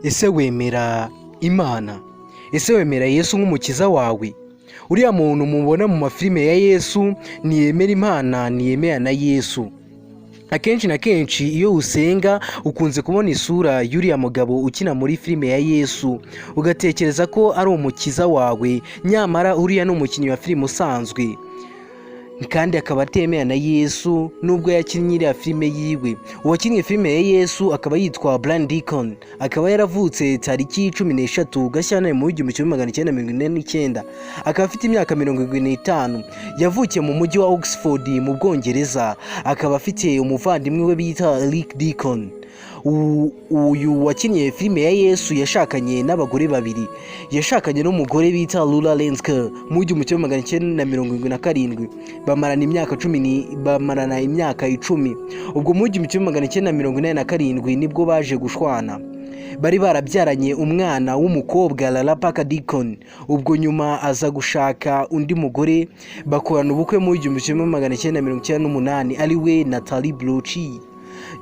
Ese wemera Imana? Ese wemera Yesu nk'umukiza wawe? Uriya muntu mubona mu mafilime ya Yesu ntiyemera Imana, ntiyemera na Yesu. Akenshi na kenshi iyo usenga ukunze kubona isura y'uriya mugabo ukina muri filime ya Yesu, ugatekereza ko ari umukiza wawe, nyamara uriya ni umukinnyi wa filime usanzwe kandi akaba atemera na Yesu nubwo yakinnye iriya filime yiwe. Uwakinnye filime ya Yesu akaba yitwa Brian Deacon, akaba yaravutse tariki 13 Gashyantare mu 1949, akaba afite imyaka 75. Yavukiye mu mujyi wa Oxford mu Bwongereza, akaba afite umuvandimwe we bita Rick Deacon. Uyu wakinnye filime ya Yesu yashakanye n'abagore babiri. Yashakanye n'umugore bita Laura Lensker mu 1977, bamarana imyaka 10. Ubwo mu 1987 nibwo baje gushwana. Bari barabyaranye umwana w'umukobwa, Lara Parker Deacon. Ubwo nyuma aza gushaka undi mugore, bakorana ubukwe mu 1998, ari we Natalie Brooch.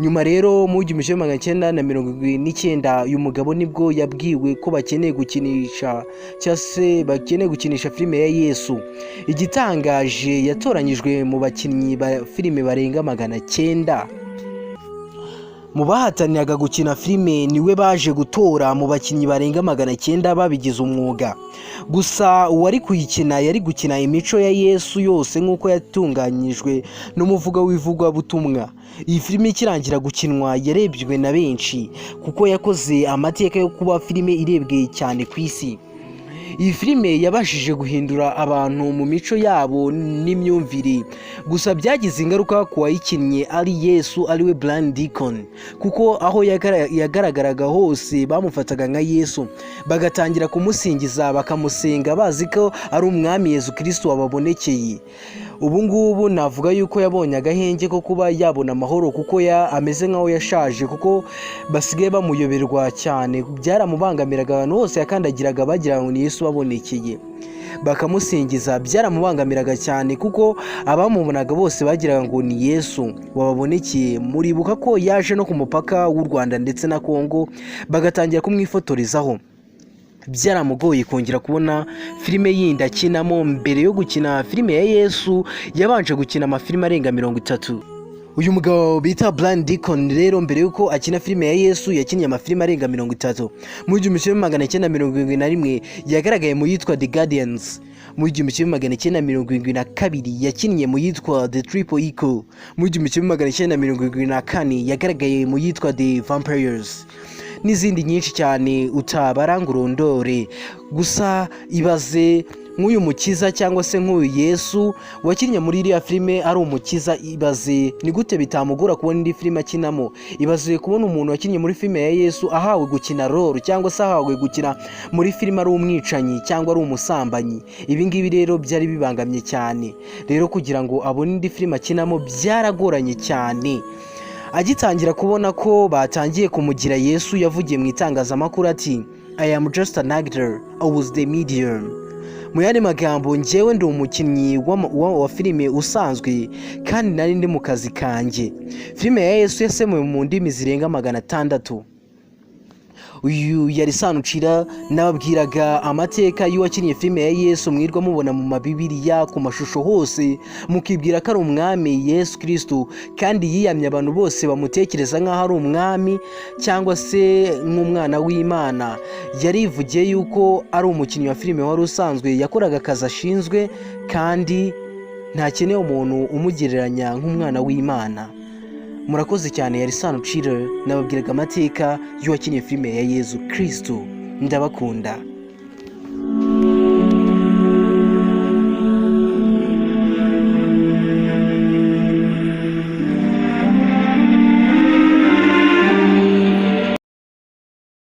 Nyuma rero mu 1979 uyu mugabo nibwo yabwiwe ko bakeneye gukinisha cyangwa se bakeneye gukinisha filime ya Yesu. Igitangaje, yatoranyijwe mu bakinnyi ba filime barenga 900 mu bahataniraga gukina filime. Niwe baje gutora mu bakinnyi barenga 900 babigize umwuga. Gusa uwari kuyikina yari gukina imico ya Yesu yose nk'uko yatunganyijwe n'umuvuga w'ivugabutumwa. Iyi filime ikirangira gukinwa yarebwe na benshi, kuko yakoze amateka yo kuba filime irebwe cyane ku isi. Iyi filime yabashije guhindura abantu mu mico yabo n'imyumvire. Gusa byagize ingaruka ku wayikinnye ari Yesu, ariwe Brian Deacon, kuko aho yagaragaraga hose bamufataga nka Yesu, bagatangira kumusingiza, bakamusenga bazi ko ari umwami Yesu Kristo wababonekeye. Ubu ngubu navuga yuko yabonye agahenge ko kuba yabona amahoro, kuko ameze nk'aho yashaje, kuko basigaye bamuyoberwa cyane. Byaramubangamiraga, ahantu hose yakandagiraga bagira ngo ni Yesu babonekeye, bakamusingiza. Byaramubangamiraga cyane kuko abamubonaga bose bagiraga ngo ni Yesu wababonekeye. Muribuka ko yaje no ku mupaka w'u Rwanda ndetse na Kongo, bagatangira kumwifotorezaho. Byaramugoye kongera kubona filime yindi akinamo. Mbere yo gukina filime ya Yesu yabanje gukina amafilime arenga 30. Uyu mugabo bita Brian Deacon rero, mbere yuko akina filime ya Yesu yakinnye amafilime arenga 30. Mu 1971 yagaragaye mu yitwa The Guardians. Mu 1972 yakinnye mu yitwa The Triple Echo. Mu 1974 yagaragaye mu yitwa The Vampires, n'izindi nyinshi cyane utabara ngo urondore. Gusa ibaze nk'uyu mukiza cyangwa se nk'uyu Yesu wakinnye muri iriya filime ari umukiza, ibaze ni gute bitamugora kubona indi filime akinamo? Ibaze kubona umuntu wakinnye muri filime ya Yesu ahawe gukina role cyangwa se ahawe gukina muri filime ari umwicanyi cyangwa ari umusambanyi. Ibi ngibi rero byari bibangamye cyane. Rero kugira ngo abone indi filime akinamo byaragoranye cyane. Agitangira kubona ko batangiye kumugira Yesu, yavugiye mu itangazamakuru ati: "I am just an actor, I was the medium." Mu yandi magambo, njyewe ndi umukinnyi wa filime usanzwe kandi nari ndi mu kazi kanjye. Filime ya Yesu yasemuwe mu ndimi zirenga 600. Uyu yari Sanucira, nababwiraga amateka y'uwakinnye filime ya Yesu mwirwa mubona mu mabibiriya, ku mashusho hose, mukibwira ko ari umwami Yesu Kristo, kandi yiyamye abantu bose bamutekereza nk'aho ari umwami cyangwa se nk'umwana w'Imana. Yarivugiye yuko ari umukinnyi wa filime wari usanzwe, yakoraga akazi ashinzwe, kandi ntakeneye umuntu umugereranya nk'umwana w'Imana. Murakoze cyane. Yari Sanucira, nababwiraga amateka y'uwakinnye filime ya Yesu Kristo. Ndabakunda.